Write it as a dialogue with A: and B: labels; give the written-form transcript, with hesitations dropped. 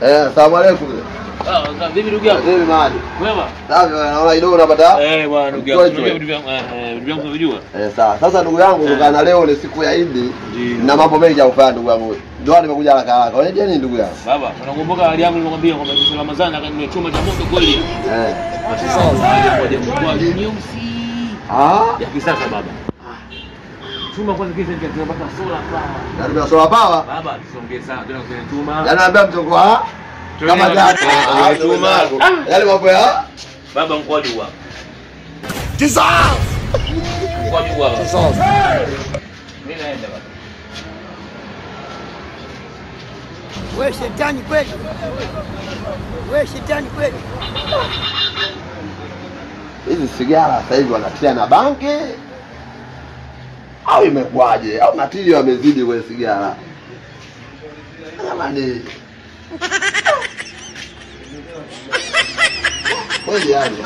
A: Asalamu alaykum.
B: Ah, vipi ndugu yangu?
A: Vipi mahali?
B: Kwema?
A: Safi, naona kidogo unapata.
B: Bwana ndugu yangu, unajua vitu vyangu, vitu vyangu unavijua?
A: Sawa. Sasa ndugu yangu, kutokana leo ni siku ya Idi na mambo mengi ya kufanya ndugu yangu. Ndio nimekuja haraka haraka. Unajua nini ndugu yangu?
B: Baba, unakumbuka hali yangu nilikwambia kwamba mwezi Ramadhani akaniwe chuma cha moto kweli. Basi sasa moja kwa nyeusi.
A: Ah,
B: ya kisasa baba. Chuma kwanza kile tunapata solar power.
A: Yaani solar power?
B: Baba, tusongee sana tena kwenye chuma.
A: Yaani naambia mtongo wa kama dada chuma. Yaani mambo ya
B: baba mkwaju hapa.
A: Jesus!
B: Mkwaju hapa.
A: Jesus.
B: Mimi naenda baba.
C: Wewe shetani kweli. Wewe shetani kweli.
A: Hizi sigara sasa hivi wanatia na banki au imekuaje? Au matili wamezidi kwenye sigara? Jamani. Kweli yani.